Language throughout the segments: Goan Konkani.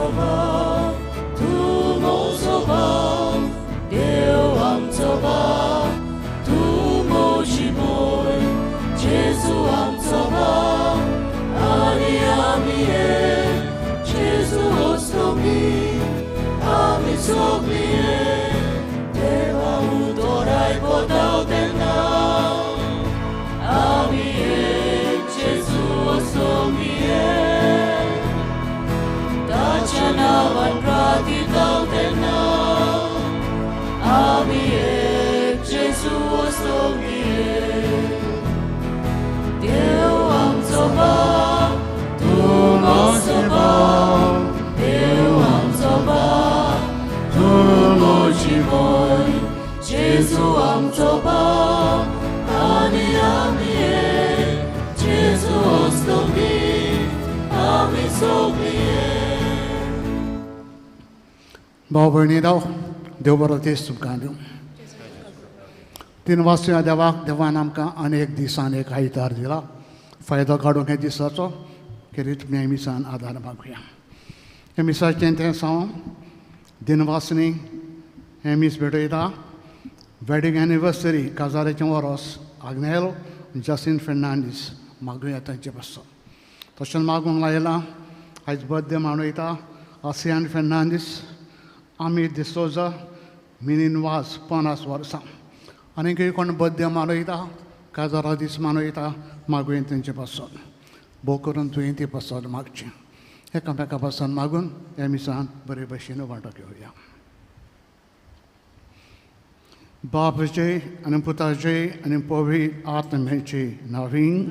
आमचो बाप, तूं म्हजो बाप, देव आमचो बाप, तूं म्हजी भयण, जेजू आमचो बाप, आनी आमी एक, जेजू वस्तुमी, आमी सगळीं एक, देवा उतराय कोताव तेन्ना, आमी एक, जेजू वस्तुमी एक, ताच्या नांवान प्रार्थीताव तेन्ना, आमी एक, जेजू वस्तुमी एक, देव आमचो बाप, तूं म्हजो बाप, देव आमचो बाप, तूं म्हजी भयण, जेजू आमचो बाप, आनी आमी एक, जेजू वस्तुमी, आमी सगळीं एक. भाव भयणी राव, देव बरो दीस तुमकां दिवं. तीन वाचुया देवाक. देवान आमकां आनी एक दीस आनी एक आयतार दिला, फायदो काडूंक हे दिसाचो खेरीत तुमी मिसान आदार मागुया. हे मिसाचें तें सावन दिनवासनी हें मीस भेटयता. वेडींग एनिवर्सरी काजाराचें वरोस आग्नेल जसीन फेर्नांडीस मागुया तांचे पासून. तशेंच मागूंक लायलां आयज बर्थडे मनयता आसियान फेर्नांडीस, आमी डिसोजा, मिनीन वाज 50 वर्सां. आनीकय कोण बर्थडे मनयता, काजारा दीस मनयता, मागुया तेंचे पासून. भोव करून तुवें ती पासून मागचें, एकामेका पासून मागून ह्या मिसान बरे भशेन वांटो घेवया. बापाचे आनी पुताचे आनी पवित्र आत्म्याचे नांवान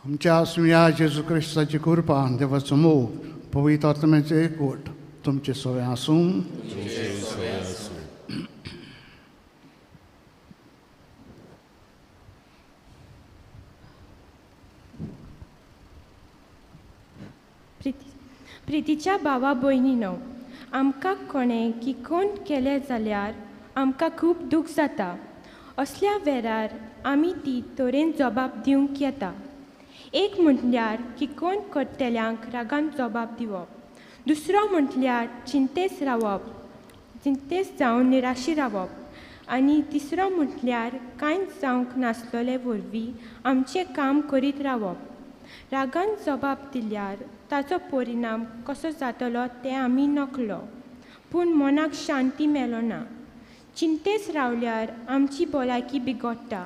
आमच्या सुया जेजू क्रिस्ताची कृपा, देवाचो मोग, पवित्र आत्म्याचें एकवट तुमचे सगळें आसूं. प्रितीच्या भावा भयणीनो, आमकां कोणें किकोण केलें जाल्यार आमकां खूब दूख जाता. असल्या वेळार आमी ती तरेन जबाब दिवंक येता. एक म्हटल्यार किकोण करतल्यांक रागान जबाब दिवप, दुसरो म्हटल्यार चिंतेस रावप, चिंतेस जावन निराशी रावप, आनी तिसरो म्हटल्यार कांयच जावंक नासलेले वरवीं आमचें काम करीत रावप. रागान जबाब दिल्यार ताचो परिणाम कसो जातलो तें आमी नकलो, पूण मनाक शांती मेळना. चिंतेस रावल्यार आमची भलायकी बिगडटा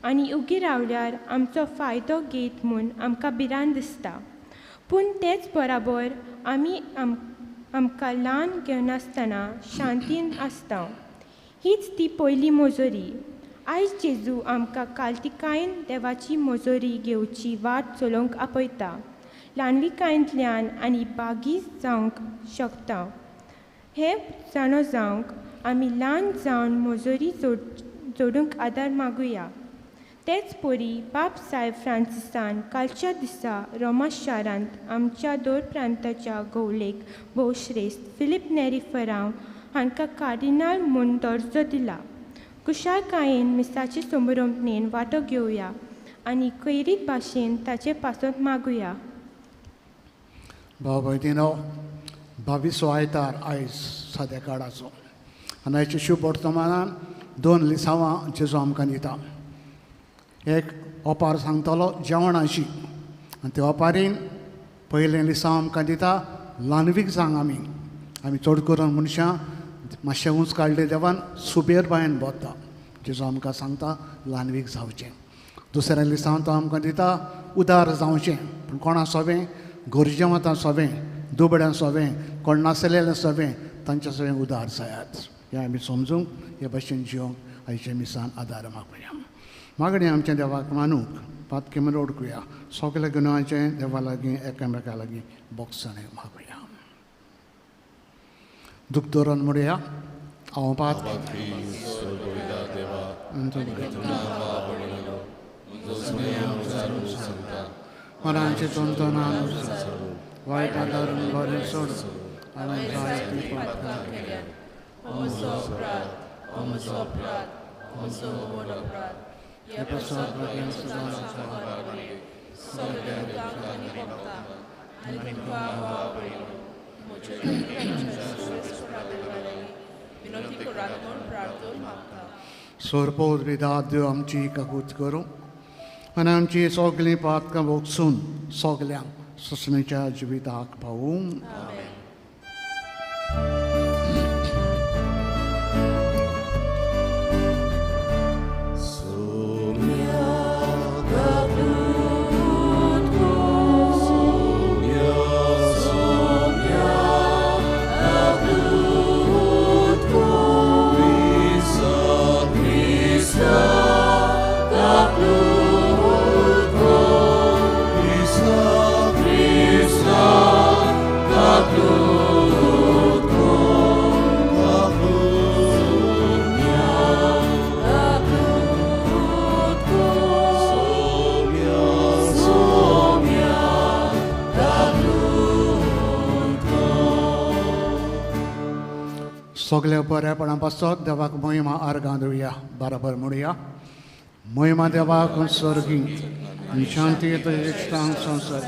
आनी उगी रावल्यार आमचो फायदो घेत म्हूण आमकां भिरांत दिसता. पूण तेच बराबर आमी आमकां ल्हान घेवनासतना शांतीन आसता. हीच ती पयली मजोरी. आयज जेजू आमकां काल्तिकायेन देवाची मजोरी घेवची वाट चलोवंक आपयता. ल्हानविकायेंतल्यान आनी बागी जावंक शकता हें जाणो जावंक आमी ल्हान जावन मजोरी जोडूंक आदार मागुया. तेच परी बाब साहेब फ्रांसिसान कालच्या दिसा रोमा शारांत आमच्या दोर प्रांताच्या गवलेक भोवश्रेश्ठ फिलीप नेरी फरांव हांकां कार्दिनाल म्हूण दर्जो दिला. कुशाळकायेन मिसाचे समारंभणेन वांटो घेवया आनी कैरीत भाशेन ताचे पासत मागुया. भाव भयणीनो, 22 आयतार आयज साद्या काळाचो आनी आयच्या शुभ वर्तमानान 2 लिसांवां जेजू आमकां दिता. एक ओपार सांगतलो जेवणाची, आनी ते ओपारीन पयलें लिसांव आमकां दिता ल्हानवीक सांग. आमी आमी चड करून मनशां मातशें उंच काडलें देवान सुबेर बायन भोंवता. जेजू आमकां सांगता ल्हानवीक जावचें. दुसऱ्या लिसांव तो आमकां दिता उदार जावचें, पूण कोणा सोबें, गरजेवंतां सोबें, दुबळ्यां सोबें, कोण नासलेल्या सोबें, तांच्या सोबें उदार जायात. हें आमी समजूंक हे भशेन जिवंक आयच्या मिसान आदार मागुया. मागणें आमच्या देवाक मानूंक पातके म्हणून ओडकुया. सगल्या गुन्यांवाचें देवा लागीं एकामेका लागीं बोगसणें मागुया. दुख धरून म्हणुया, हांव पातकी मनांचे तंतनान वायट आदारून बरें सोडून आनी जायतीं पातकां केल्यांत. हे प्रसाद भाग्यान सदां सोरपोत विदा देव आमची काकूत करूं आनी आमची सगळीं पातकां भोगसून सगल्यांक ससणेच्या जिविताक पावूं. सगल्या बऱ्यापणा पासत देवाक मोहिमा आर्गां दिवया, बराबर म्हणुया. मोहिमा देवाक स्वर्गी आनी शांती तुज्या संवसार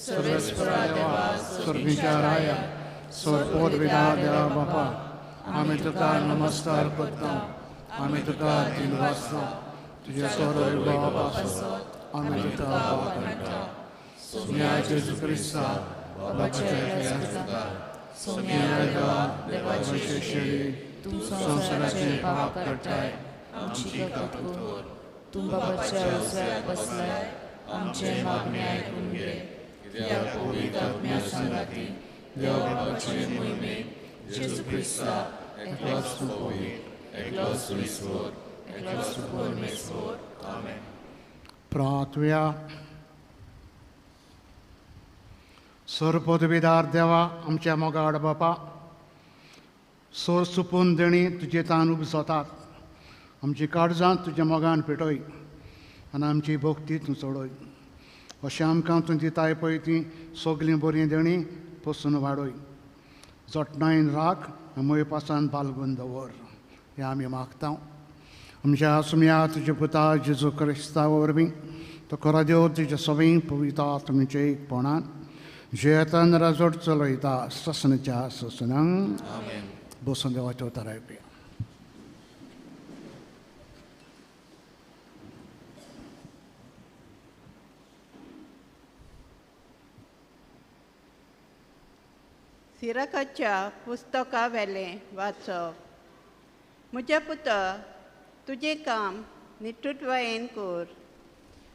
सर्वेस्परा देवा स्वर्गीच्या राया सोरपोत विदा देवा बापा आमी तुका नमस्कार करता, आमी तुका दिनवासता, तुज्या सोर पासत आमी तुका करता. सोम्या जेजू क्रिस्ता बाबाच्या सोम्या देवाचे शेळी तूं संवसाराचें पाप काडटाय आमची काकूत कर. तूं बाबाच्या उजव्याक बसलाय आमचें मागणें आयकून घे. कित्याक पवित्र आत्म्या सांगाती देव बाबाचे मोहिमेंत जेजू क्रिस्ता एकलोच तूं पवित्र, एकलोच तूं ईश्वर, एकलोच तूं परमेश्वर. आमेन. प्रार्थुया. सोरपोदविदार देवा आमच्या मोगाड बापा, सोर सुपून देणी तुजे तान उपजतात, आमची काळजां तुज्या मोगान पेटय आनी आमची भक्ती तूं चडय. अशें आमकां तूं दिताय पळय ती सगलीं बरीं देणी पसून वाडय, जतनायेन राख आनी मोयपासान बालगून दवर. हें आमी मागता आमच्या सुम्या तुज्या पुता जेजू क्रिस्ता वरवीं. तो खरो देव तुज्या सगळीं पवित्र तुमचे एकपणान जियेतान राजवट चलयता ससनाच्या ससनांक. बसून देवाच्यो उतरां आयकुया. सिराकाच्या पुस्तका वेलें वाचप. म्हज्या पुता, तुजें काम निठुटवायेन कर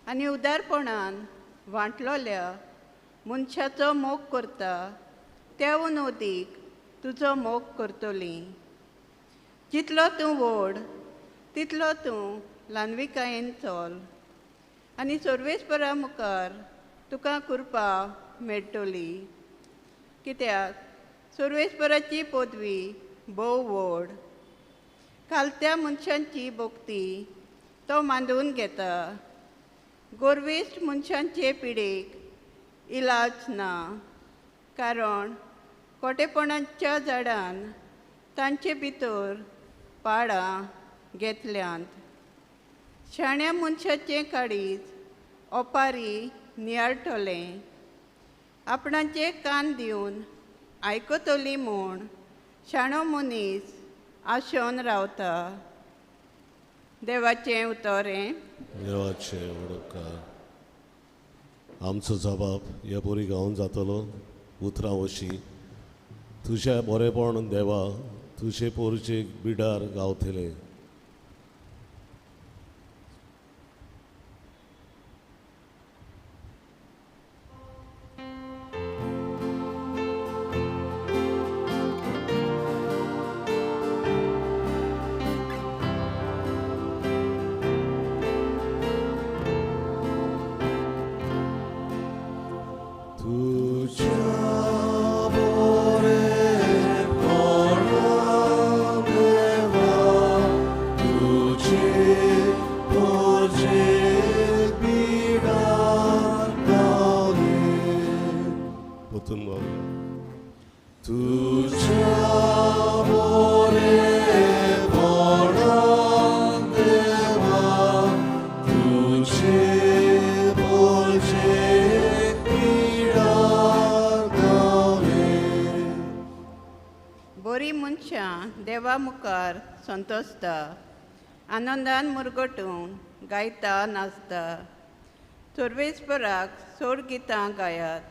आनी उदारपणान वांटलोल्या मनशाचो मोग करता त्याहून अदीक तुजो मोग करतली. जितलो तूं व्हड तितलो तूं ल्हानविकायेन चल आनी सर्वेस्परा मुखार तुका कृपा मेळटली. कित्याक सर्वेस्पराची पदवी भोव व्हड. खालत्या मनशांची भक्ती तो मांडून घेता. गोरवेस्ट मनशांचे पिडेक इलाज ना, कारण कोटेपणाच्या झाडान तांचे भितर पाळां घेतल्यांत. शाण्या मनशाचें काळीज ओपारी नियाळटलें. आपणाचे कान दिवन आयकतली म्हूण शाणो मनीस आशोन रावता. देवाचें उतर हें. देवाचें उडकार. आमचो जबाब ह्या बोरी गावन जातलो उतरां वशी तुज्या बरेपण देवा तुजे पोरचे बिडार गावतले. देवा मुखार संतोसता, आनंदान मुरगटून गायता नाचता. सर्वेस्पराक सोड गितां गायात,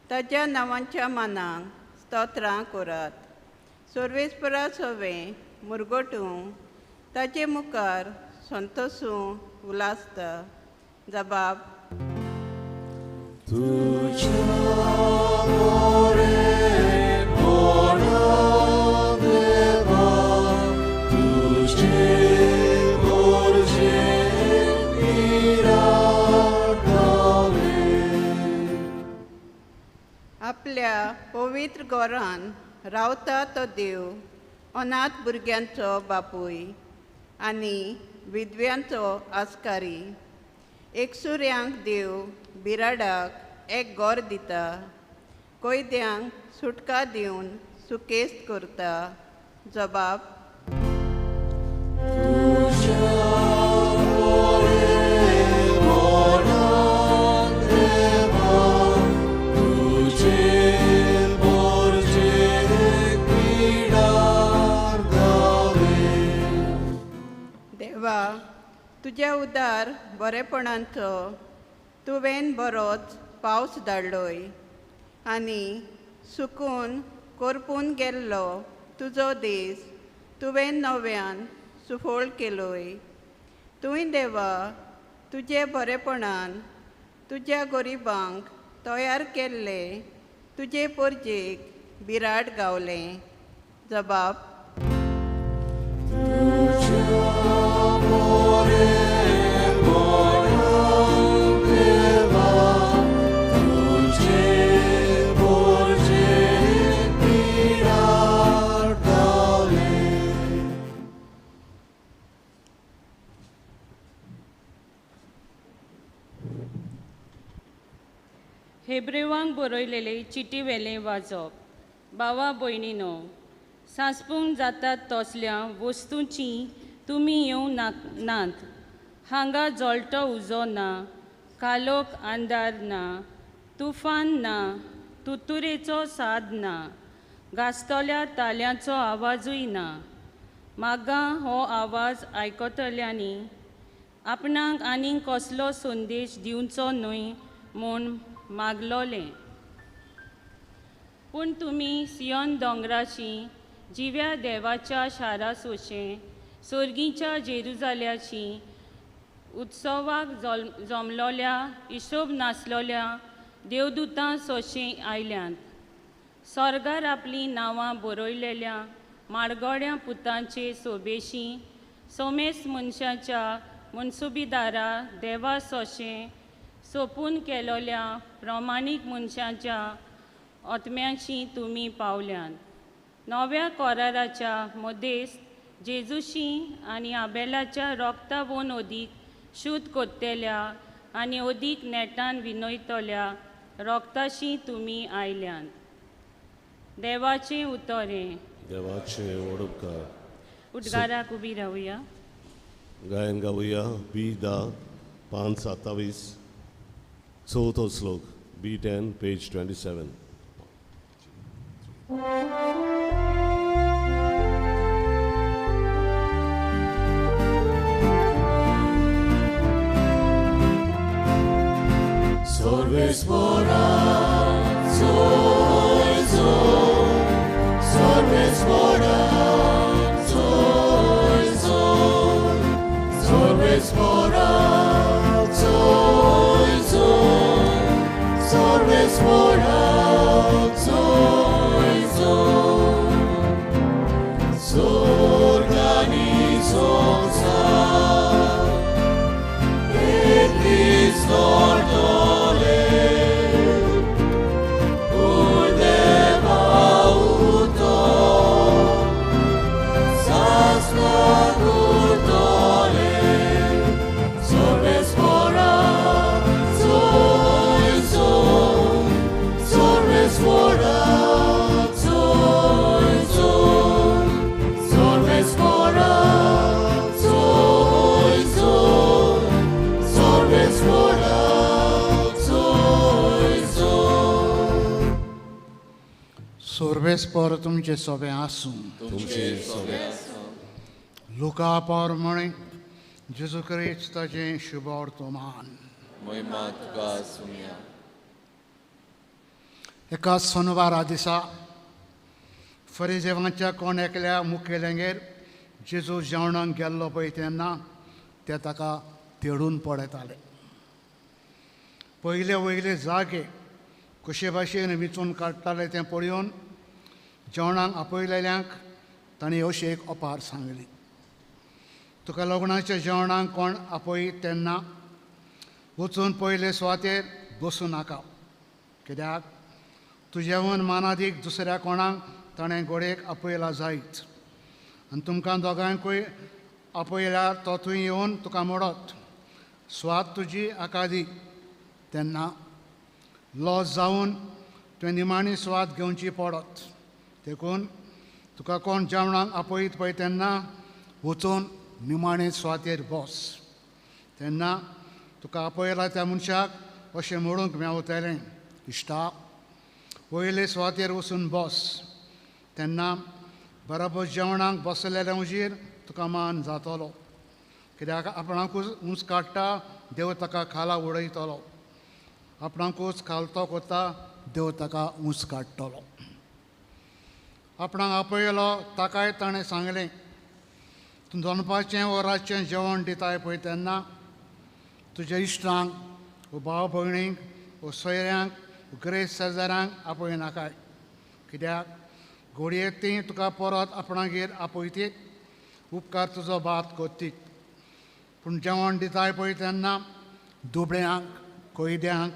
ताज्या नांवांच्या मानाक स्तोत्रां करात. सर्वेस्परा सवें मुरगटूं ताजे मुखार संतोसूं उलासता. जबाब. तुज्या बरेपणान देवा, तुजे पोरजेक बिराड गावलें. आपल्या पवित्र गोरान रावता तो देव अनाथ भुरग्यांचो बापूय आनी विधव्यांचो आस्कारी. एकसुऱ्यांक देव बिराडाक एक गोर दिता, कैद्यांक सुटका दिवन सुकेस्त करता. जबाब. तुज्या बरेपणान देवा, तुजे पोरजेक बिराड गावलें. देवा, तुज्या उदार बरेपणांचो तुवें बरोच पावस धाडलोय आनी सुकून करपून गेल्लो तुजो देस तुवें नव्यान सुफळ केलोय. तुवें देवा तुजे बरेपणान तुज्या गरिबांक तयार केल्ले तुजे पोरजेक बिराड गावलें. जबाब. तुज्या बरेपणान देवा, तुजे पोरजेक बिराड गावलें. हेब्रेवांक बरयलेले चिटी वेलें वाजप. भावा भयणीनो, सांसपूंक जातात तसल्या वस्तूंची तुमी येवं नात. हांगा जळटो उजो ना, कालोख अंधार ना, तुफान ना, तुतुरेचो साद ना, गाजतल्या ताल्यांचो आवाजूय ना. मागां हो आवाज आयकतल्यांनी आपणाक आनीक कसलो संदेश दिवचो न्हय म्हूण मागलोलें. पूण तुमी सियोन दोंगराशी जिव्या देवाच्या शारा सोशें सोर्गीच्या जेरुजाल्याशी उत्सवाक जमलोल्या हिशोब नासलोल्या देवदूतां सोशें आयल्यांत. स्वर्गार आपलीं नांवां बरयलेल्या माडगोड्या पुतांचे सोबेशी सोमेस मनशाच्या मनसुबीदारा देवा सोशें सोपून केलोल्या प्रमाणीक मनशाच्या आत्म्याशी तुमी पावल्यात. नव्या कोराराच्या मदेस जेजूशी आनी आबेलाच्या रोगता वोन अदीक शुद्ध कोत्तेल्या आनी अदीक नेटान विनयतल्या रोगताशी तुमी आयल्यात. देवाचें उतर हें. देवाचे व्हड उपकार. उद्गाराक उबी रावया. गायन गावया बी 10 5 27 चवथो श्लोक, बी 10 पेज 27. सर्वेस्परा zoizo, सर्वेस्परा zoizo, सर्वेस्परा zoizo, सर्वेस्परा zoizo, s'organizonza et disordole. Sorves mora, zoizo, सर्वेस्पर तुमचे सोबे आसूं. लुका प्रमाणे जेजू क्रिस्ताचें शुभ वर्तमान. एका सोनवारा दिसा फरिजेवांच्या कोण एकल्या मुखेल्यांगेर जेजू जेवणाक गेल्लो पळय तेन्ना ते ताका तेडून पळयताले. पयले वयले जागे कशे भाशेन विंचून काडटाले तें पळोवन जेवणाक आपयलेल्यांक तांणी अशी एक ओपार सांगली. तुका लग्नाच्या जेवणाक कोण आपयत तेन्ना वचून पयले सुवातेर बसूं नाका, कित्याक तूं जेवण मानादीक दुसऱ्या कोणाक ताणें गोडयेक आपयला जायत आनी तुमकां दोगांकूय आपयल्यार तो थंय येवन तुका मोडत स्वाद तुजी आकादी. तेन्ना लॉस जावन तुवें निमाणी स्वाद घेवची पडत. देखून तुका कोण जेवणाक आपयत पळय तेन्ना वचून निमाणे सुवातेर बस. तेन्ना तुका आपयला त्या मनशाक अशें म्हणूंक मेवतलें, इश्टा वयले सुवातेर वचून बस. तेन्ना बरोबर जेवणाक बसलेल्या उजीर तुका मान जातलो, कित्याक आपणाकूच उंच काडटा देव ताका खाला उडयतलो, आपणाकूच खालतो कोता देव ताका उंच काडटलो. आपणाक आपयलो ताकाय ताणें सांगलें, तूं दनपारचें वो रातचें जेवण दिताय पळय तेन्ना तुज्या इश्टांक वो भाव भयणींक वो सोयऱ्यांक ग्रेस शेजाऱ्यांक आपय नाकाय, कित्याक घोडये तीं तुका परत आपणागेर आपयतीत, उपकार तुजो भात कोत्तीत. पूण जेवण दिताय पळय तेन्ना दुबळ्यांक, कोयद्यांक,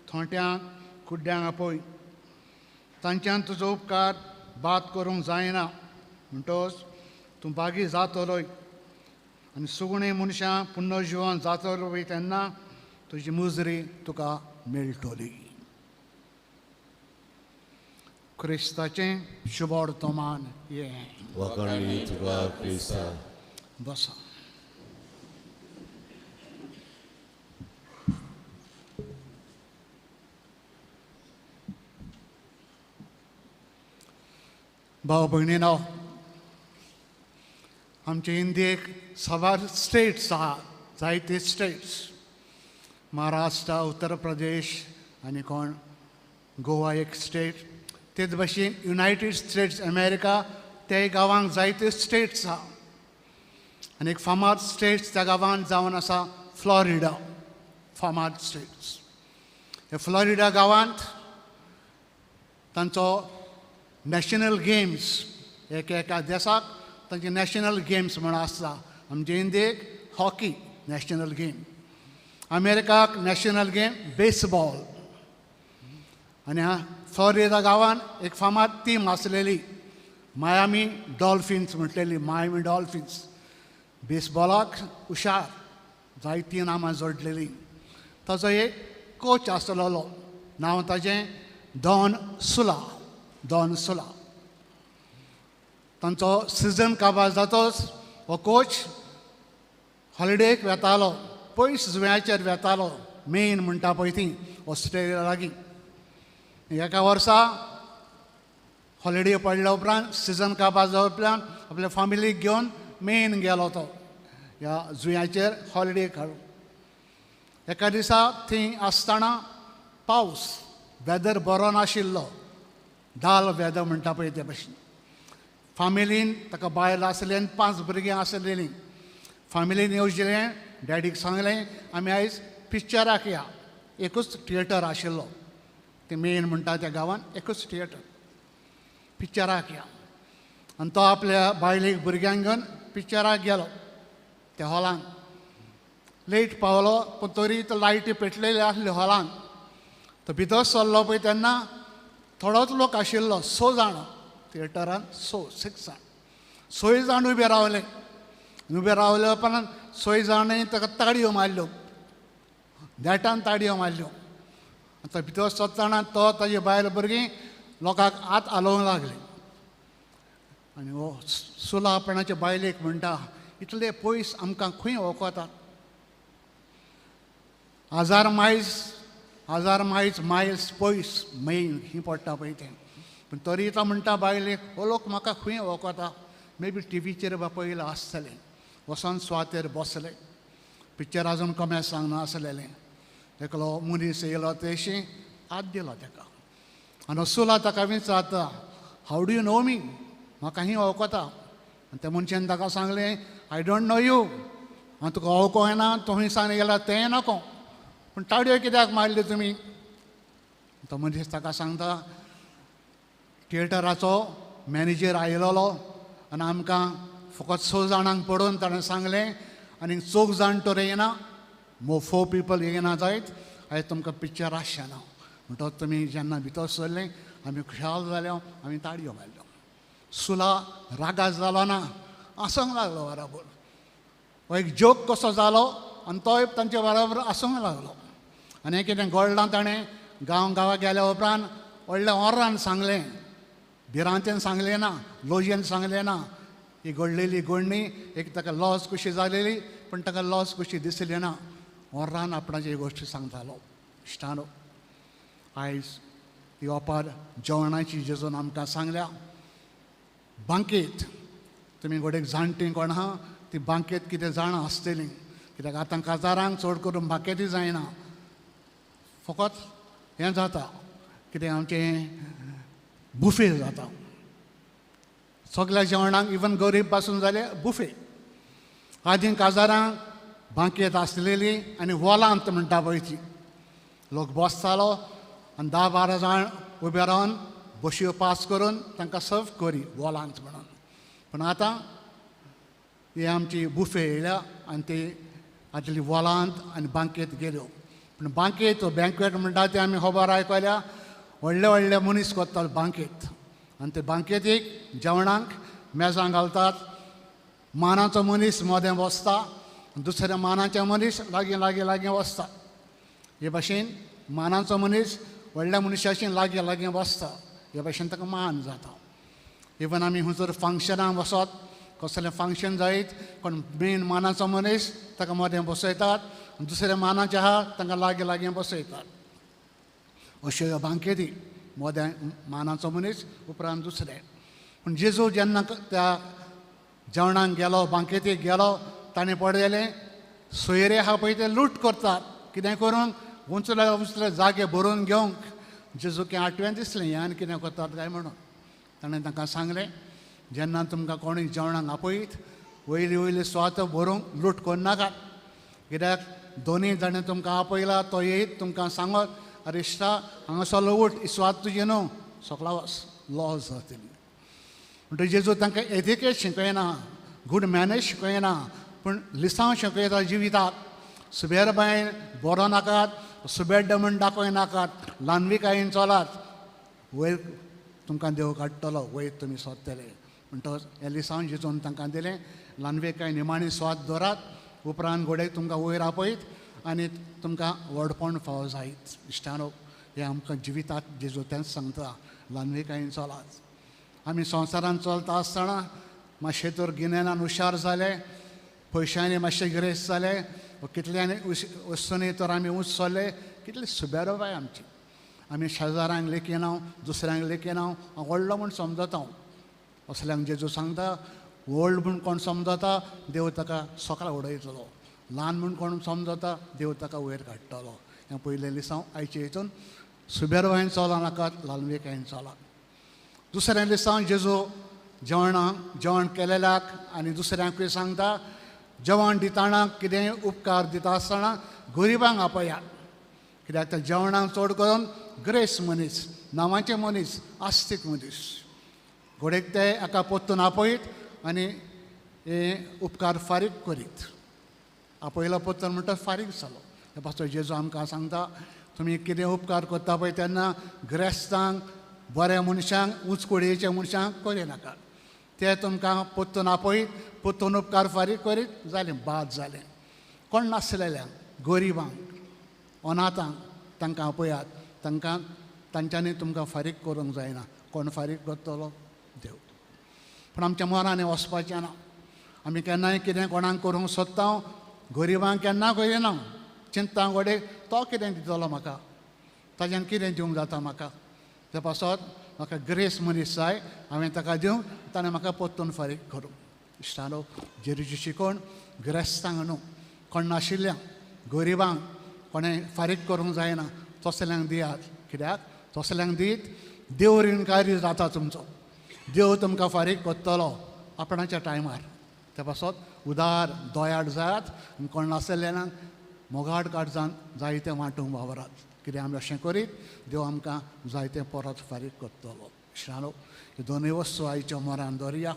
थोंट्यांक, कुड्ड्यांक आपय, तांच्यान तुजो उपकार भात करूंक जायना. म्हणटोच तूं बागी जातलोय आनी सुगणी मनशां पुनर्जिवन जातलो पळय तेन्ना तुजी मुजरी तुका मेळटली. क्रिस्ताचें शुभ वर्तमान हें. बसा. भाव भयणीनो, आमचे इंडियेक साबार स्टेट्स आहा, जायते स्टेट्स, महाराष्ट्र, उत्तर प्रदेश आनी कोण गोवा एक स्टेट, तेच भाशेन युनायटेड स्टेट्स अमेरिका ते गांवांक जायते स्टेट्स आहा. आनी एक फामाद स्टेट्स त्या गांवांत जावन आसा फ्लॉरिडा, फामाद स्टेट्स. ह्या फ्लॉरिडा गांवांत तांचो नॅशनल गेम्स, एक एका देसाक तांचे नॅशनल गेम्स म्हण आसता. आमचे इंडियेक हॉकी नॅशनल गेम, अमेरिकाक नॅशनल गेम बेसबॉल. आनी फ्लॉरिडा गांवांत एक फामाद टीम आसलेली मायामी डॉल्फिन्स म्हटलेली, मायामी डॉल्फिन्स. बेसबॉलाक हुशार, जायतीं नामां जोडलेलीं. ताचो एक कोच आसलेलो, नांव ताजें डॉन सुला, डॉन सुला. तांचो सिजन काबार जातोच हो कोच हॉलिडेक वेतालो, पयस जुंव्याचेर वेतालो, मेन म्हणटा पळय ती ऑस्ट्रेलिया लागीं. एका वर्सा हॉलिडे पडल्या उपरांत सिजन काबार जाल्या उपरांत आपल्या फॅमिलीक घेवन मेन गेलो तो ह्या जुंव्याचेर हॉलिडे काडून. एका दिसा थंय आसतना पावस, वेदर बरो नाशिल्लो, दाल वेदर म्हणटा पळय ते भाशेन. फामिलीन ताका बायल आसलें आनी 5 भुरगीं आसलेलीं. फामिलीन येवजिलें, डॅडीक सांगलें आमी आयज पिक्चराक या. एकूच थिएटर आशिल्लो ते मेन म्हणटा त्या गांवांत, एकूच थिएटर, पिक्चराक या. आनी तो आपल्या बायलेक भुरग्यांक घेवन पिक्चराक गेलो त्या हॉलान. लेट पावलो पूण तरी तो लायटी पेटलेली आसली हॉलान. तो भितर सरलो पळय तेन्ना थोडोच लोक आशिल्लो, 6 जाण थिएटरान, 6 जाण. 6 जाण उबे रावले. उबे रावले उपरांत 6 जाणांनी ताका ताळयो मारल्यो, नेटान ताळयो मारल्यो. आतां भितर सरतना तो ताजी बायल भुरगीं लोकांक हात हालोवंक लागली. आनी हो सुला आपणाचे बायलेक म्हणटा, इतले पयस आमकां खंय वखतात, 1000 मायल्स, 1000 मायल्स मायल्स पयस मेन ही पडटा पळय तें. पूण तरी तो म्हणटा बायले हो लोक म्हाका खंय वळखता, मे बी टिवीचेर पयलें आसतलें. वचोन सुवातेर बसले, पिक्चर आजून कमे सांगना आसलेलें. एकलो मनीस येयलो तेशी हात दिलो ताका आनी सुला ताका विचारता, how do you know me, म्हाका ही वळखता. आनी त्या मनशान ताका सांगलें, I don't know you, हांव तुका वळखो येना, तूं खंय सांग गेला तें नको, पूण ताडयो कित्याक मारल्यो तुमी? तो मनीस ताका सांगता, थिएटराचो मॅनेजर आयलेलो आनी आमकां फकत 6 जाणांक पडोवन ताणें सांगलें आनी 4 जाण तर येना, मो 4 पिपल येना जायत, आयज तुमकां पिक्चर आसचें ना. म्हणटकच तुमी जेन्ना भितर सरलें आमी खुशाल जाल्यो, आमी ताडयो मारल्यो. सुला रागार जालो ना, आसूंक लागलो बराबर. हो एक जोक कसो जालो आनी तोय तांचे बराबर आसूंक लागलो. आनी हें कितें घडलां ताणें गांव गांवाक गेल्या उपरांत व्हडल्या ओर्रान सांगलें, भिरांतेन सांगलें ना, लोजयेन सांगलें ना. ही घडलेली घडणी एक ताका लॉस कशी जालेली, पूण ताका लॉस कशी दिसली ना. ओर्रान आपणाची गोश्टी सांगतालो. इश्टानो, आयज ती ओपार जेवणाची जेजून आमकां सांगल्या. बांकेत तुमी घोडेक जाणटीं कोण आहा ती बांकेत कितें जाणां आसतलीं, कित्याक आतां काजारांक चड करून बांकेतूय जायना, फकत हें जाता कितें आमचें बुफे जाता सगळ्या जेवणाक, इवन गरीब पासून जाले बुफे. आदीं काजारांक बांकेत आसलेली आनी वोलांत म्हणटा पळय ती, लोक बसतालो आनी 10-12 जाण उबे रावन बशयो पास करून तांकां सर्व करी वोलांत म्हणून. पूण आतां ही आमची बुफे येयल्या आनी ती आदली वोलांत आनी बांकेत गेल्यो. पूण बांकेत बँक्वेट म्हणटा ते आमी खबर आयकल्या, व्हडले व्हडले मनीस करतात बांकेत आनी ते बांकेतीक जेवणाक मेजां घालतात. मानाचो मनीस मदें बसता, दुसऱ्या मानाचे मनीस लागीं लागीं लागीं बसता. हे भाशेन मानाचो मनीस व्हडल्या मनशाशी लागीं लागीं बसता, हे भाशेन ताका मान जाता. इवन आमी खंयसर फंक्शनाक वचत, कसलें फंक्शन जायत, कोण मेन मानाचो मनीस ताका मदें बसयतात, दुसऱ्या मानाचे आहा तांकां लागीं लागीं बसयतात. अश्यो ह्यो बांकेती, मदें मानाचो मनीस उपरांत दुसरें. पूण जेजू जेन्ना त्या जेवणाक गेलो, बांकेतीक गेलो, ताणें पळयलें सोयरे आहा पळय ते लूट करतात, कितें करून उंचले उंचले जागे भरून घेवंक. जेजूक आठवें दिसलें हें आनी कितें करतात काय म्हणून. ताणें तांकां सांगलें, जेन्ना तुमकां कोणूय जेवणाक आपयत वयली वयली सुवात भरूंक लूट करनाकात, कित्याक दोनूय जाणें तुमकां आपयला तो येयत तुमकां सांगत, अरे इश्टा हांगासरलो उठ, ही सुवात तुजी न्हू, सकला वच, लॉस जातली. म्हणटकीर जेजू तांकां एथिकेट शिकयना, गूड मॅनर्स शिकयना, पूण लिसांव शिकयता जिविताक. सुबेर बायन बरो नाकात, सुबेड्ड म्हण दाखय नाकात, ल्हानविकायेन चलात, वयर तुमकां देव काडटलो, वयर तुमी सोदतले. म्हणटकच हें लिसांव जेजून तांकां दिलें, ल्हानविकाय निमाणी स्वाद दवरात, उपरांत घोडेक तुमकां वयर आपयत आनी तुमकां व्हडपण फावो जायत. इश्टानो, हें आमकां जिविताक जेजू तेंच सांगता, ल्हानविकायेन चलात. आमी संवसारांत चलता आसतना मातशें तर गिन्यानान हुशार जाले, पयशांनी मातशें गिरेस्त जाले, कितल्यांनी वस्तूंनी तर आमी उंच सरले, कितली सुबेरोबाय आमची. आमी शेजारांक लेखिना, दुसऱ्यांक लेखिना, हांव व्हडलो म्हूण समजता. असल्यांक जेजू सांगता, व्हड म्हूण कोण समजता देव ताका सकला उडयतलो, ल्हान म्हूण कोण समजता देव ताका वयर काडटलो. हें पयलें लिसांव आयचे हितून सुबेरबायेन चलो नाकात, ल्हानविकायेन चलात. दुसरें लिसांव जेजू जेवणाक जेवण केलेल्याक आनी दुसऱ्यांकूय सांगता, जेवण दितना कितेंय उपकार दिता आसतना गरिबांक आपयात, कित्याक त्या जेवणाक चड करून ग्रेस मनीस, नांवाचे मनीस, आस्तीक मनीस घोडेक ते एका पोत्तून आपयत आनी हे उपकार फारीक करीत. आपयलो पोत्तून म्हणटा फारीक जालो. हे पासून जेजू आमकां सांगता, तुमी कितें उपकार करता पळय तेन्ना ग्रेस्तांक, बऱ्या मनशांक, उंच कुडयेच्या मनशांक करिनाकात, ते तुमकां पोत्तून आपयत, पोत्तून उपकार फारीक करीत जालें, बाद जालें. कोण नासलेल्यांक, गरिबांक, अनाथांक तांकां आपयात, तांकां तांच्यांनी तुमकां फारीक करूंक जायना. कोण फारीक करतलो? देव. पूण आमच्या मनांनी वचपाचें ना. आमी केन्नाय कितें कोणाक करूंक सोदता, गरिबांक केन्ना करिना, चिंता घोडेक तो कितें दितलो म्हाका, ताज्यान कितें दिवंक जाता म्हाका. ते पासत म्हाका ग्रेस मनीस जाय, हांवें ताका दिवंक, ताणें म्हाका परतून फारीक करूं. इश्टानो, जेरूची शिकोवण गिरेस्तांक न्हू, कोण नाशिल्ल्यांक, गरिबांक, कोणें फारीक करूंक जायना तसल्यांक दियात. कित्याक तसल्यांक दीत देव रिणकारी जाता तुमचो, देव तुमकां फारीक करतलो आपणाच्या टायमार. ते पासत उदार दोयाड जायात आनी कोण नासलेल्यांक मोगाड काडजान जायतें वांटूंक वावरात. कितें आमी अशें करीत देव आमकां जायतें परत फारीक करतलो. इश्टानो, ह्यो दोनूय वस्तू आयच्या मोरान दवरया,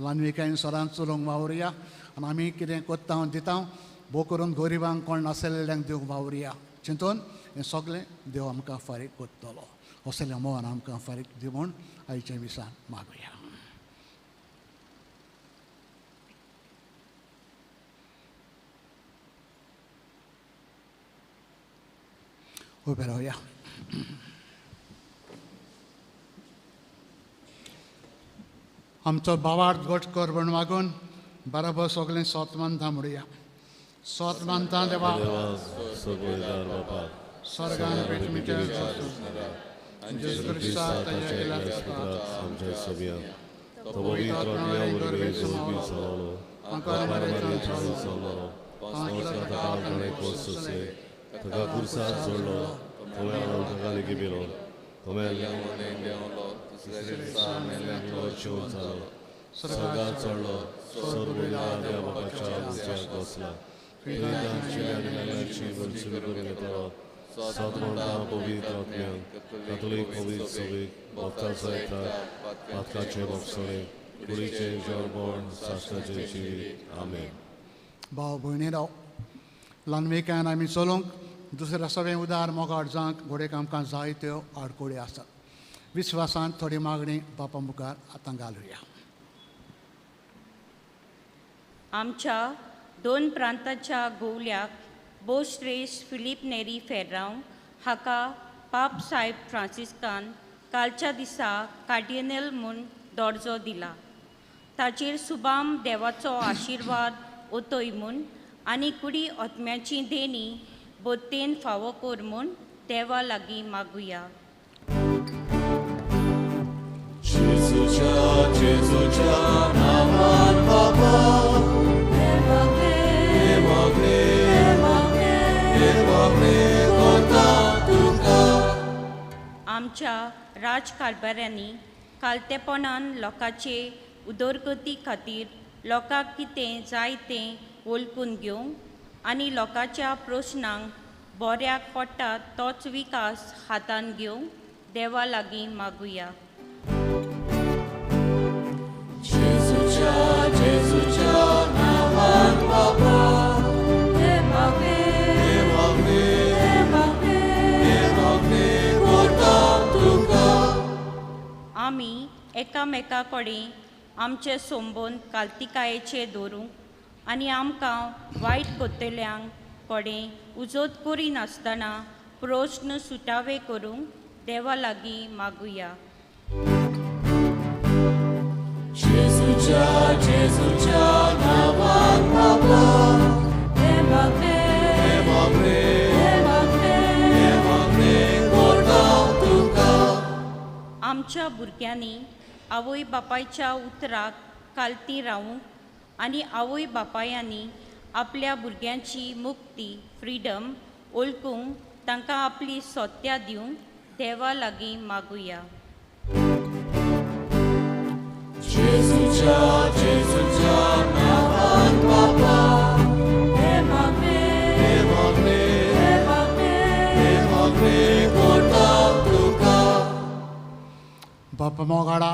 ल्हानविकायेन सदांच चलोवंक वावरुया आनी आमी कितें करता दिता भोव करून गरिबांक, कोण नासलेल्यांक दिवंक वावरुया. चिंतून हें सगळें देव आमकां फारीक करतलो. असलें मोगान आमकां फारीक दी म्हूण आयच्या विसान मागुया. उबे रावया. आमचो बावार्थ घट कर म्हूण मागून बराबर सगळें सोत मानता म्हणुया. सोत मानता देवा, स्वर्गान पेटमीच्या जेजू क्रिस्ता ताच्या आमच्या सभ्या तो पवित्र आत्म्या वरवीं जोडपी जालो, चल्लो, ताका कोस ताका कुर्सार जोडलो, थोम्यान ताका लेगीत पिलो, थोम्यान जेवण जालो, स्वर्गार चडलो, स्वर्ग देवा बापाच्या उजव्याक बसला, पिडितांची आनी मेल्ल्यांची वंचून करून घेतलो. सात म्हणटा पवित्र आत्म्यांक, कातोलीक पवित्र सभेक, भक्तांचो एकठार, पातकाचें भोगसणें, कुडीचें जेवणपण, साश्टाचें जिवीत. आमेन. भाव भयणी राव, ल्हानविकायेन आमी चलोवंक दुसऱ्या सगळें उदार मोगाड जावंक घोडेक आमकां जायत्यो आडकोळी आसात. विस्वासान थोडी मागणी बापा मुखार आतां घालुया. आमच्या दोन प्रांताच्या गोवल्याक बोश्रेश फिलीप नेरी फेर्रांव हाका पाप साहेब फ्रांसिस्कान कालच्या दिसा कार्डिनल म्हूण दर्जो दिला. ताचेर सुबाम देवाचो आशिर्वाद ओतय म्हूण आनी कुडी आत्म्याची देणी बोत्तेन फावो कर म्हूण देवा लागीं मागुया. जेजूच्या जेजूच्या नांवान बाबा, हे मागणें, हे मागणें करता तुका. आमच्या राजकारभाऱ्यांनी कालतेपणान लोकांचे उदरगती खातीर लोकांक कितें जाय तें वळखून घेवंक आनी लोकांच्या प्रश्नांक बऱ्याक पडटा तोच विकास हातान घेवंक देवा लागीं मागुया. जेजूच्या जेजूच्या नांवान बाबा, हे मागणें, हे मागणें करता तुका. आमी एकामेका कडेन आमचे संबंद कालतिकायेचे दवरूंक आनी आमकां वायट करतल्यांक कडेन उजोत करिनासतना प्रश्न सुटावे करूंक देवा लागीं मागुया. जेजूच्या जेजूच्या नांवान बाबा, हे मागणें, हे मागणें करता तुका. आमच्या भुरग्यांनी आवय बापायच्या उतराक कालती रावूंक आनी आवय बापायांनी आपल्या भुरग्यांची मुक्ती फ्रिडम वळखूंक तांकां आपली सत्या दिवंक देवा लागीं मागुया. जेजूच्या जेजूच्या नांवान बाबा, हे मागणें, हे मागणें करता तुका. बापा मोगाडा,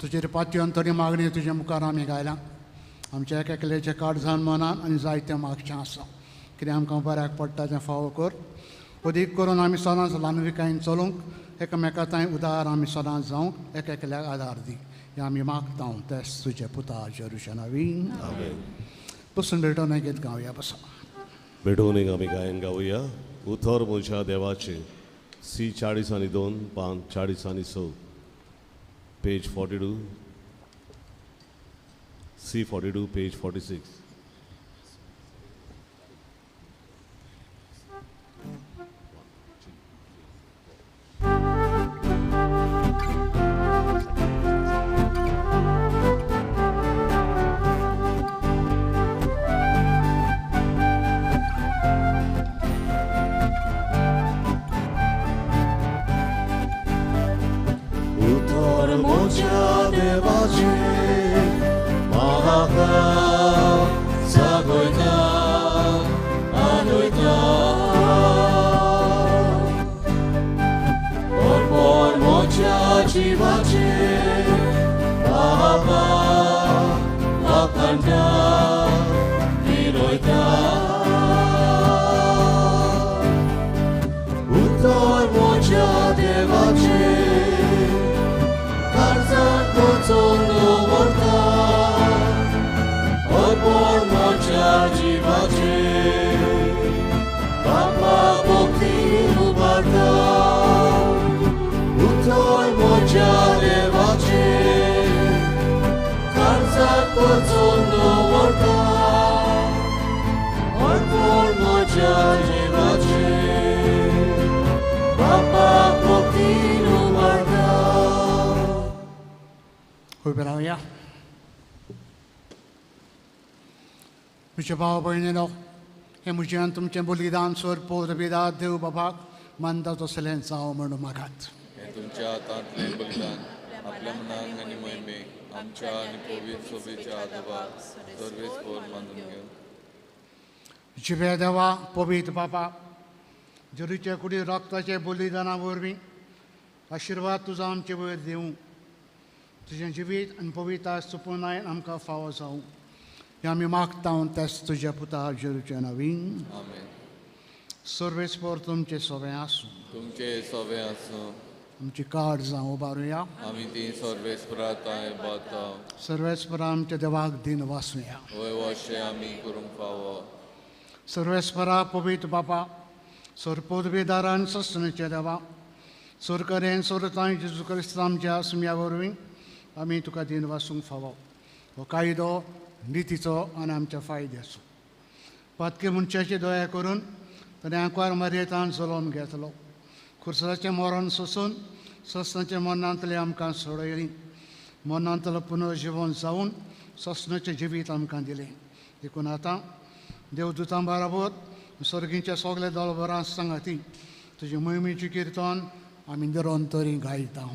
तुजेर पातयेवन थोडी मागणी तुज्या मुखार आमी गायल्या. आमच्या एक एकल्याचें काळजान मनान आनी जायतें मागचें आसा. कितें आमकां बऱ्याक पडटा तें फावो कर. अदीक करून आमी सदांच ल्हानविकायेन चलूंक, एकामेका थंय उदार आमी सदांच जावंक एक एकल्याक आदार दी. हें आमी मागता तेच तुजे पुता जेरुशा नवीन. बसून भेटोवन गीत गावया. बसा भेटोवन एक आमी गायन गावया. उतर म्हज्या देवाचें, सी 40 आनी 2, पान 40 आनी 6, पेज 42, सी 42, पेज 46. जिवाचे बाबा वाखाणटा मिरयता उतर म्हज्या देवाचे काळजाक वचून दवरता अर्पण म्हज्या जिवाचे बाबा भक्ती उबारता उतर म्हज्या देवाचे काळजाक वचून दवरता अर्पण म्हज्या जिवाचे बाबा भक्ती उबारता. उबे रावया. म्हज्या भाव भयणीनो, हें म्हजें आनी तुमचें बलिदान स्वर पवित्र देव बाबाक मानता तसलें जावं म्हणून मागात. हें तुमच्या हातांतलें बलिदान आपल्या मनाक आनी मोहिमेक आमच्या आनी पवित्र सोबेच्या आदोबाक सर्वेस्पर मानून घेवन. जिवे देवा पवित्र बाबा, जेरूच्या कुडी रक्ताचे बलिदाना वरवीं आशिर्वाद तुजो आमचे वयर दिवं. तुजें जिवीत आनी पवित्र सुपुनाय आमकां फावो जावं हें आमी मागता तेच तुज्या पुता जेरूच्या नवीन. आमेन. सर्वेस्पर तुमचें सोबें आसूं. तुमचें सोबें आसूं. आमची काळजां उबारुया. आमी ती सर्वेस्परा तांय बाता. सर्वेस्परा आमच्या देवाक दिन वासुया. वय वशें आमी करूंक फावो. सर्वेस्परा पवित्र बाबा, सरपोदवेदारान ससनेच्या देवा, सरकरेन सरतांय जेजू क्रिस्त आमच्या सुम्या वरवीं आमी तुका दिन वासूंक फावो. हो कायदो नितीचो आनी आमच्या फायद्याचो. पातके मनशाची दया करून ताणें आंकवार मर्येतान जलोम घेतलो. खुर्साचें मरण सोसून ससनाच्या मरणांतलें आमकां सोडयलीं. मरणांतलो पुनर्जिवन जावन ससनाचें जिवीत आमकां दिलें. देखून आतां देवदूतां बराबर सर्गीच्या सगल्या दळभरां सांगाती तुजे मोहिमेचें किर्तन आमी निरंतरी गायता.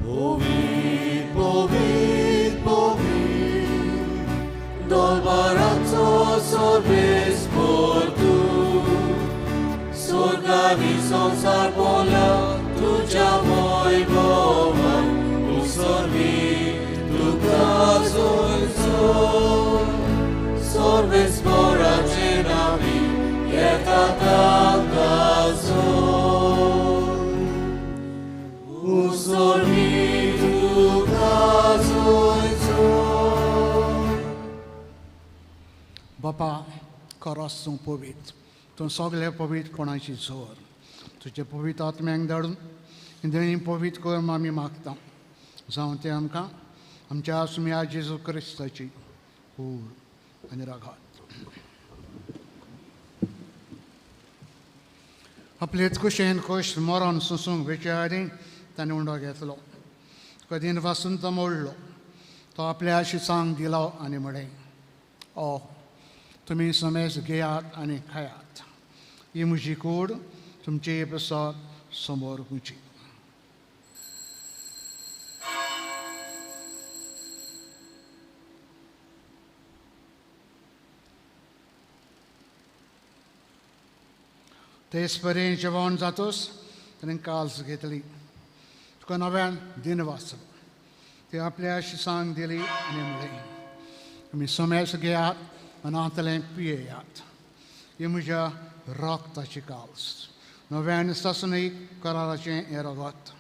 पवित्र पवित्र पवित्र दरबाराचो सर्वेस्पर तूं, स्वर्गावी संवसार बोला तुज्या वैभवान उसरवी तुका जोयचो. सर्वेस्पराचे नांवी येता ताका जोर. उसरवी तुका जोयचो. बापा, खरोच तूं पवित्र, तूं सगळे पवित्रपणाची जोर. तुजे पवित्र आत्म्यांक धाडून देणी पवित्र कर आमी मागता. जावं तें आमकां आमच्या सुम्या जेजू क्रिस्ताची कूड आनी रागात. आपलेच कुशेन खोश मरण सोसूंक वेचे आदीं ताणें उंडो घेतलो. तुका दिन वासून तो मोडलो. तो आपल्या शिसांक दिलो आनी म्हळें, ओ तुमी समेज घेयात आनी खायात. ही म्हजी कूड तुमचे प्रसाद समोर उची. तेच परी जेवण जातूच ताणें काल्स घेतली. तुका नव्यान दिन वाचलो. ती आपल्या शिसांक दिली आनी म्हळें, तुमी समेज घेयात मनांतलें पियेयात. ही म्हज्या रक्ताची काल्स, नव्यान सासणीक कराराचें हें रगत.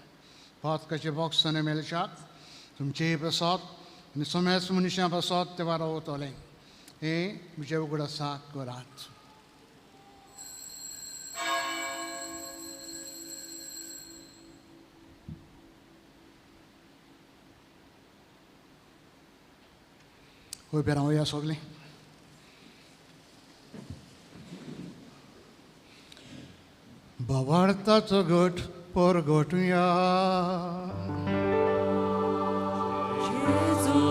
पातकाचे बॉक्सांनी मेळशात तुमचेय प्रसाद आनी समेज मनशां प्रसाद ते वारावतलें. हें म्हजें उगडासाक करात. उबे रावया सगळीं. भावार्थाचो गट परगटुया. जेजू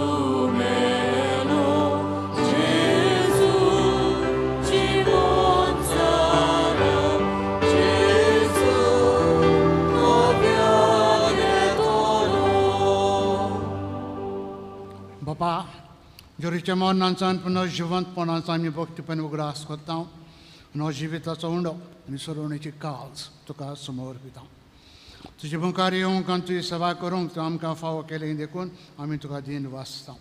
मेलो, जेजू जिवंत जाला, जेजू नव्यान येतलो. बापा, जेरूच्या मरणांचो आनी पुनर्जिवंतपणाचो आमी भक्तीपण उगडास करता. आनी हो जिविताचो उंडो आनी सरवणेची काज तुका समर्पिता. तुजे मुखार येवंक आनी तुजी सेवा करूंक तूं आमकां फावो केलें देखून आमी तुका दीन वाचता.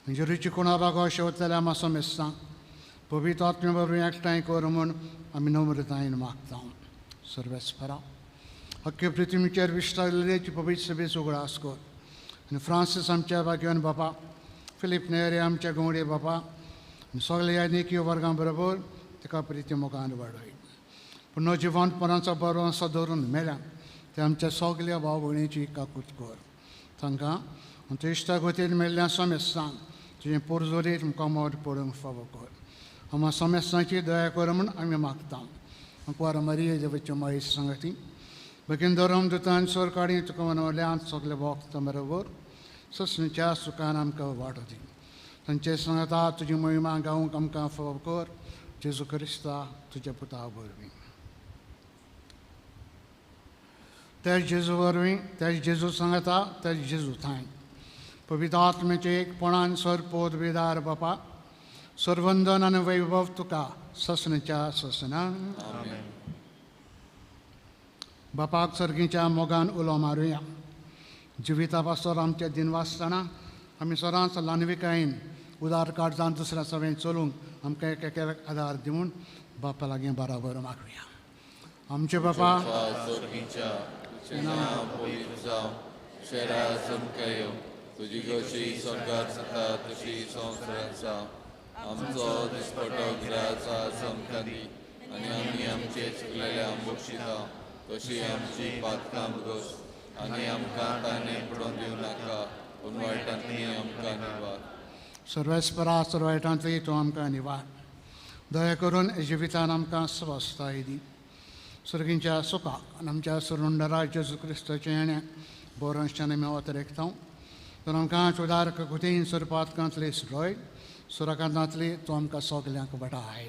जेरूची कोणा बागो शेवतल्या मासो मेस्ता पवित्र आत्म्या वरवीं एकठांय कर म्हूण आमी नम्रतायेन मागता. सर्वेस्परा अख्खे पृथ्वीचेर विस्तारिल्ल्याची पवित्र सभेचो उगडास कर आनी फ्रांसीस आमच्या भाग्यवान बापा, फिलीप नेरे आमच्या गवडे बापा आनी सगल्या नेकी वर्गां बरोबर ताका प्रिती मोगान वाडय. पूण हो जिवंतपणाचो बरो दवरून मेल्या ते आमच्या सगल्या भाव भयणीची काकूत कर. तांकां आमच्या इश्टा गोतीन मेल्ल्या समेस्तांक तुजें पोरजोरीत मुखामोर पडूंक फावो कर. आमकां समेस्तांची दया कर म्हूण आमी मागता. कुंवार मारिये देवाच्या माये सांगाती बेगीन धरम दुतान सरकाडी तुका मनवल्यान सगळे भोगता बरोबर ससणीच्या सुखान आमकां वाट दी. तांचे सांगाता तुजी महिमा गावंक आमकां फावो कर. जेजू क्रिस्ता तुज्या पुता वरवीं. त्याच जेजू वरवीं, त्याच जेजू सांगाता, त्याच जेजू थांय पवित्र आत्म्याचे एकपणान सर पोदवेदार बापा सर्वंदन आनी वैभव तुका ससनच्या ससना. बापाक सर्गीच्या मोगान उलो मारुया. जिविता पासर आमच्या दिन वाचतना आमी सदांच ल्हानविकायेन उदार काळजान दुसऱ्या सवें चलूंक आमकां एक एकाक आदार दिवन बापा लागीं बराबर मागुया. आमचे बापा तुजी कशी स्वर्गात जाता तशी संवसारांत जावं. आमचो दिसपटो ग्रास आमकां दी आनी आमी आमचे चुकलेल्या बक्षिता तशी आमची पातकां भोगस आनी आमकां ताणें पडोवन दिवं नाका पूण वायटांतली आमकां निवार. सर्वेस्परा सर्वायटांतली तूं आमकां निवार. दया करून जिवितान आमकां स्वस्थताय दी. सर्गींच्या सुखाक आनी आमच्या सुरुंडरा जेजू क्रिस्ताचें येणें बोरांच्यान आमी अतिरेकता. तर आमकां उदार कुतीन सरपातकांतली सुरय सुराकांतांतली तूं आमकां सगल्यांक बटाय.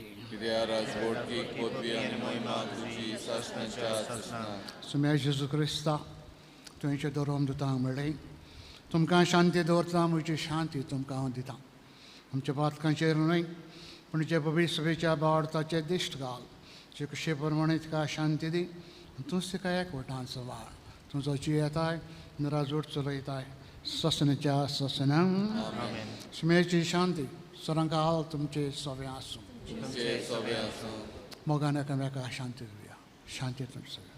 सुम्या जेजू क्रिस्ता तुवें धरोम दुतांक म्हणलें तुमकां शांती दवरता, म्हजी शांती तुमकां हांव दितां. आमच्या पातकांचेर न्हय पूण जे पवित्र सभेच्या बावडताचे दिश्ट घाल. जे कशे प्रमाणे तिका शांती दी तूंच तिका एकवटान सवाळ. तुजो जीव येताय निराजोड चलयताय ससनच्या ससना. सुमेची शांती सरांकाल तुमचे सवे आसूं. मोगान एकामेका शांती दिवया. शांती तुमचे.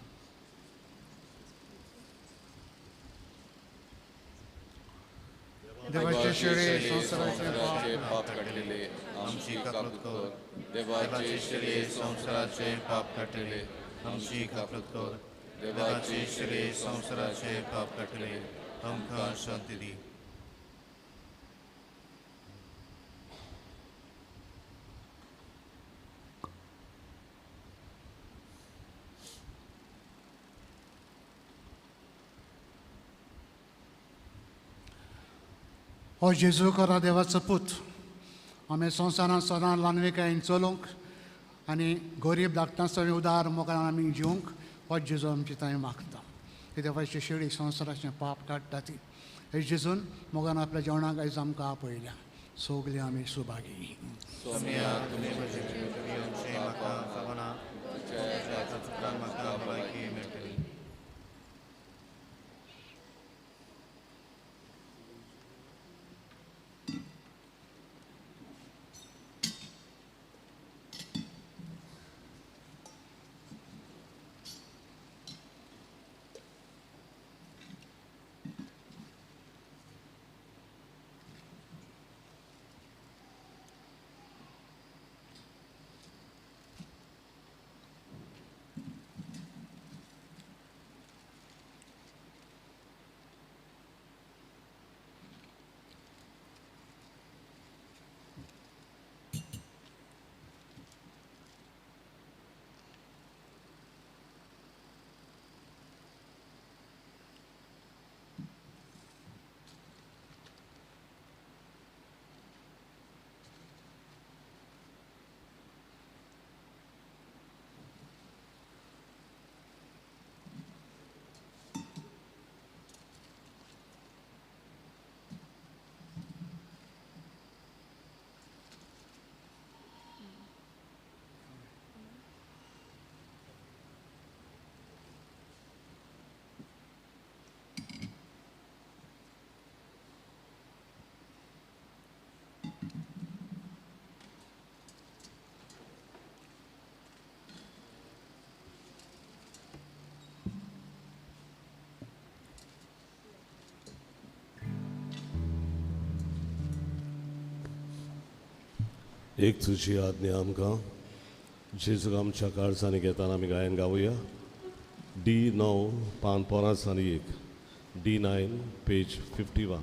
देवाचे शेळे संवसाराचे पाप काडलेले आमची काकूत कर. देवाचे शेळे संवसाराचे पाप काडलेले आमची काकूत कर. देवाचे शेळे संवसाराचे पाप काडलेले आमकां शांती दी. हो जेजू करा देवाचो पूत आमी संवसारांत सदां ल्हानविकायेन चलूंक आनी गरीब धाकटां सगळीं उदार मोगान आमी जिवंक हो जेजू आमची थंय मागता. ही देवाची शेळी संवसाराचें पाप काडटा ती हे जेजून मोगान आपल्या जेवणाक आयज आमकां आपयल्या. सगलीं आमी सुभागी. एक तुजी आज्ञा आमकां जेजूक आमच्या काळजांनी घेताना आमी गायन गावया. डी 9 पान 51, D9 page 51.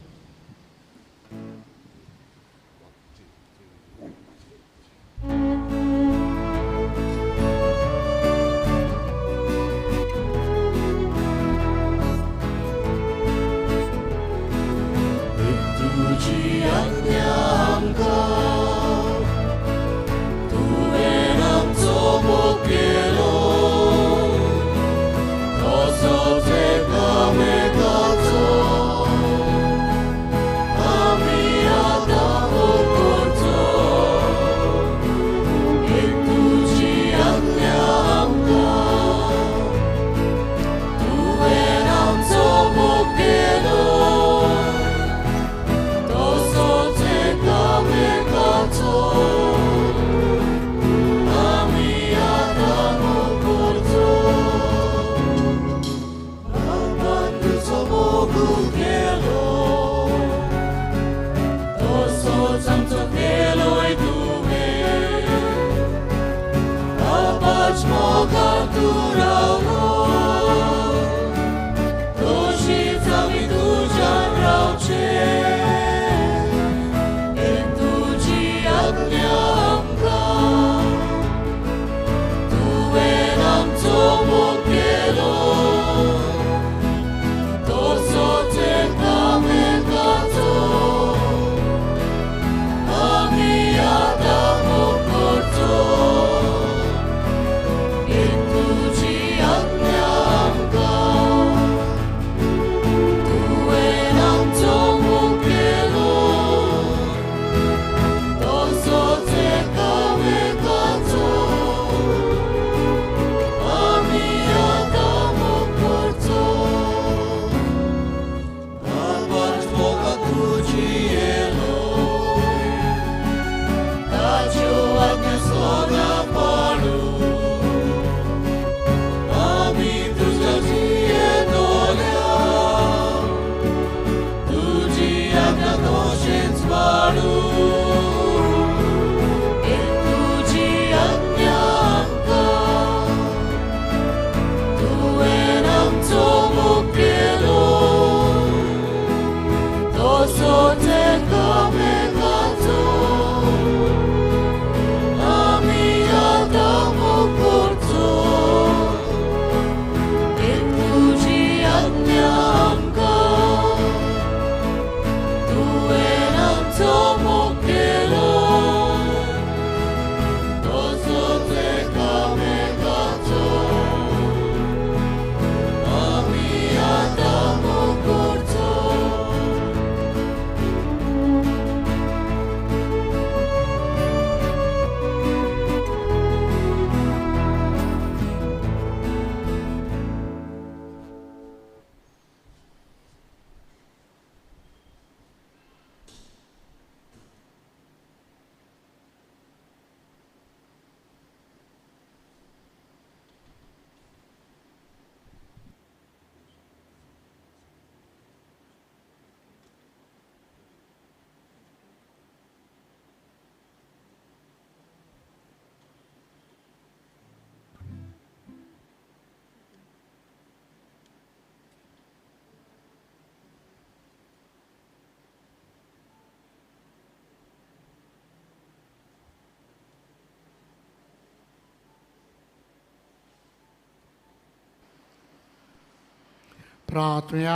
प्रार्थना.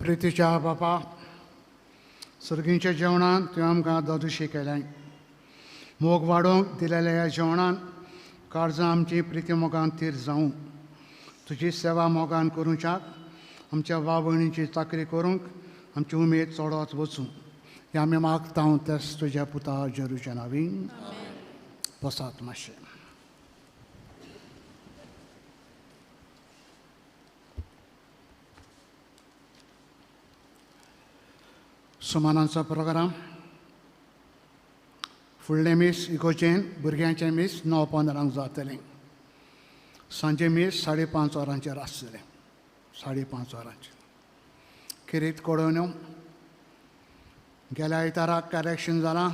प्रितीच्या बापा, सर्गींच्या जेवणान तुवें आमकां दादोशी केलें. मोग वाडोवंक दिलेल्या ह्या जेवणान काळजां आमची प्रिती मोगान थीर जावं. तुजी सेवा मोगान करूंच्याक आमच्या भाव भयणींची चाकरी करूंक आमची उमेद चडत वचूं. हें आमी मागता तेच तुज्या पुता जेरूच्या नांवीन. बसात मातशें. सुमानांचो प्रोग्राम. फुडलें मीस इगोचेन भुरग्यांचें मीस 9:15 जातलें. सांजे मीस 5:30 वरांचेर आसतलें. 5:30 वरांचेर. किरीत कडोवन्यो गेल्या आयताराक कलेक्शन जालां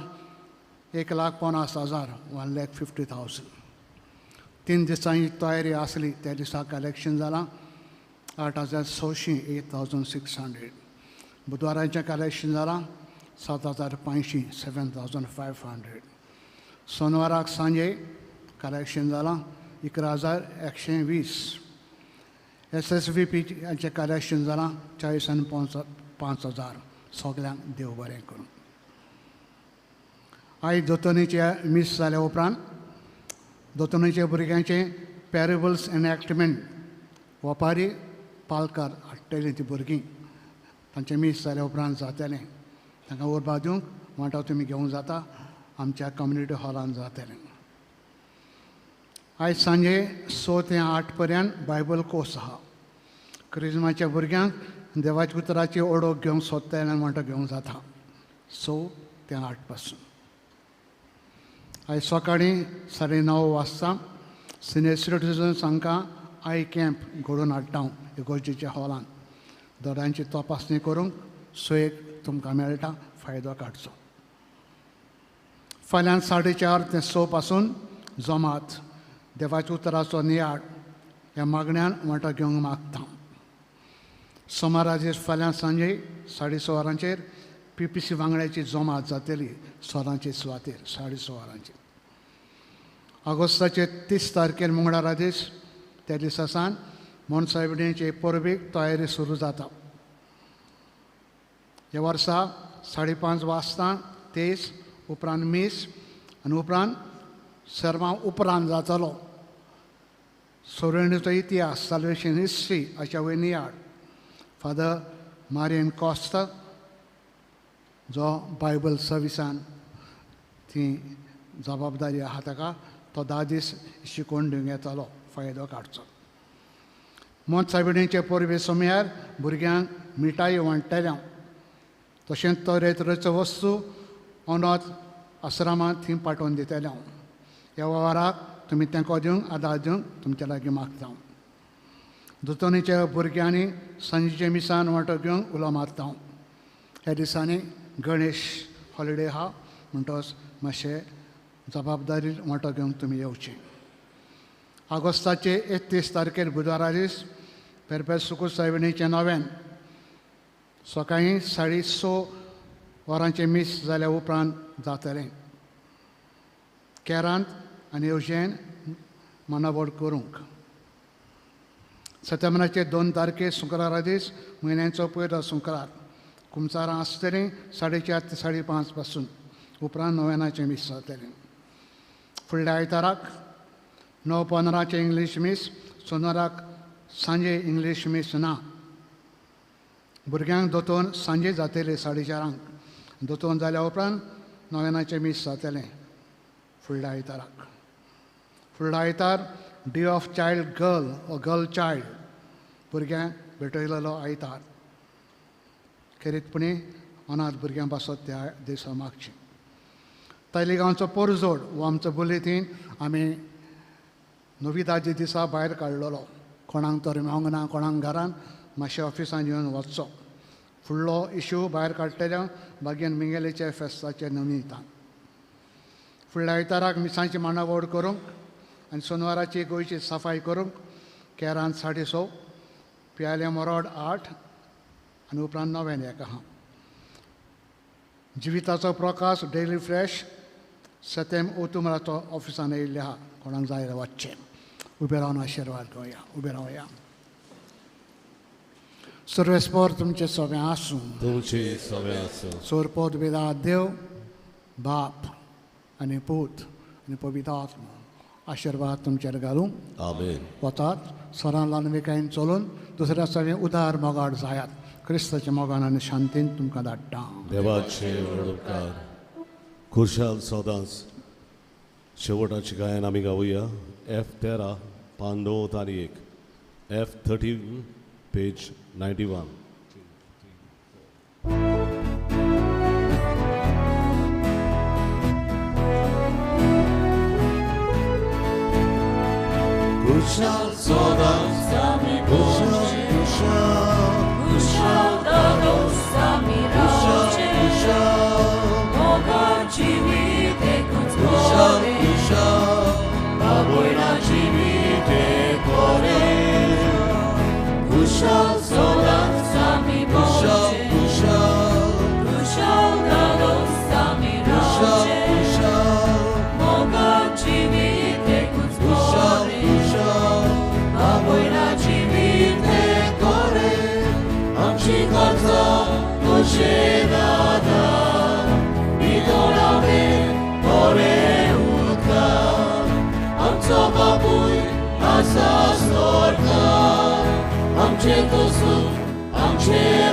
1,50,000, 1,50,000. 3 दिसांची तयारी आसली त्या दिसा कलेक्शन जालां 8,600, 8,600. बुधवाराचें कलेक्शन जालां 7,500, 7,500. सोनवाराक सांजे कलेक्शन जालां 11,120. एस एस व्ही पीचें कलेक्शन जालां 40,500. सगल्यांक देव बरें करूं. आयज दोतोनीचे मीस जाल्या उपरांत दोतोनीच्या भुरग्यांचें पॅरेबल्स एनॅक्टमेंट वपारी पालकार हाडटलीं ती भुरगीं तांचें मीस जाल्या उपरांत जातलें. तांकां उर्बा दिवंक वांटो तुमी घेवंक जाता आमच्या कम्युनिटी हॉलान जातलें. आयज सांजे 6 ते 8 पर्यंत बायबल कोर्स आहा. क्रिजमाच्या भुरग्यांक देवाच्या उतराची ओडोक घेवंक सोदता जाल्यार वांटो घेवंक जाता 6 ते 8 पासून. आयज सकाळीं 9:30 वाजता सिनियर सिटीजन्स हांकां I camp घडोवन हाडटा हांव इगोर्जेच्या हॉलान. दोळ्यांची तपासणी करूंक सोयेक तुमकां मेळटा, फायदो काडचो. फाल्यां 4:30 ते 6 पासून जमात देवाच्या उतराचो नियाळ ह्या मागण्यान वांटो घेवंक मागता. सोमारा दीस फाल्यां सांजे 6:30 वरांचेर पी पी सी वांगड्याची जमात जातली सोरांचे सुवातेर 6:30 वरांचेर. ऑगस्टाचे 30 तारखेर मंगळारा दीस त्या दिसा सावन मोनसायबिणीचे परबेक तयारी सुरू जाता. ह्या वर्सा 5:30 वाजता 23 उपरांत मीस आनी उपरांत सर्वां उपरांत जातलो. सोरणीचो इतिहास साल्वेशन हिस्ट्री हाच्या वयर नियाळ फादर मारियन कॉस्ता जो बायबल सर्विसान ती जबाबदारी आहा ताका तो 10 दीस शिकोवन दिवंक येतालो, फायदो काडचो. मोनसायबिणीचे परबे समयार भुरग्यांक मिठाई वांट्टले हांव. तशेंच तरेतरेचो वस्तू अनाथ आश्रमांत थंय पाठोवन दितले हांव. ह्या वेव्हाराक तुमी तेंको दिवंक आदार दिवंक तुमच्या लागीं मागता हांव. दोतोनीच्या भुरग्यांनी सांजेच्या मिसान वांटो घेवंक उलो मारता हांव. ह्या दिसांनी गणेश हॉलिडे आहा म्हणटच मातशें जबाबदारी वांटो घेवंक तुमी येवचें. ऑगस्टाचे 31 तारखेर बुधवारा दीस पेरपेर सुकूर सायबिणीचें नव्यान सकाळीं 6:30 वरांचें मीस जाल्या उपरांत जातलें. केरांत आनी येवजेन मानावड करूंक. सप्टेंबराचे 2 तारखेर शुक्रारा दीस म्हयन्याचो पयलो शुक्रार कुमसारां आसतलीं 4:30 ते 5:30 पासून उपरांत नव्यानाचें मीस जातलें. फुडल्या आयताराक 9:15 इंग्लीश मीस, सोनाराक सांजे इंग्लीश मीस ना. भुरग्यांक दोतोन सांजे जातले 4:30. दोतोन जाल्या उपरांत नव्यानाचें मीस जातलें फुडल्या आयताराक. फुडलो आयतार day of child girl or girl child भुरग्यांक भेटयलेलो आयतार. खेरीतपणी अनाथ भुरग्यां पासत त्या दिसा मागचें. तालिगांवचो पोरजोड हो आमचो बुलेतीन आमी नविदाचे दिसा भायर काडलेलो. कोणाक तर मेळोंक ना, कोणाक घरान मातशें ऑफिसान येवन वचचो. फुडलो इशू भायर काडटले बागेन मिंगेलीच्या फेस्ताचे निमित्तान. फुडल्या आयताराक मिसांची मांडावळ करूंक आनी सोनवाराची गोंयची सफाई करूंक केरान 6:30, पियाले मोरोड 8 आनी उपरांत 9 एक आहा. जिविताचो प्रकाश डेली फ्रेश सतेम ओतुमराचो ऑफिसान येयल्ले आहा. कोणाक जाय जाल्यार वचचें. उबें रावन आशिर्वाद घेवया. उबें रावया. सर्वेस्पर तुमचें सगळें आसूं. तुमचें सगळें आसूं. सोरपोत वेदा देव बाप आनी पूत आनी पवित्र आत्मा आशिर्वाद तुमचेर घालूं. आमेन. वतात सरान ल्हानविकायेन चलून दुसऱ्या सगळें उदार मोगाड जायात. क्रिस्ताच्या मोगान आनी शांतीन तुमकां धाडटा. देवाचे व्हड उपकार. खुशाल सदांच शेवटाची गायन आमी गावया. F13 पान 9 आनी 1, F13 page 91. Kushal सदांच आमी भोगचे, कुशाल दादोस आमी रावचे, आसा तुजे दादा नितळावे बरें उदक आमचो बापूय आसा स्वर्गाक आमचें तसूं आमचें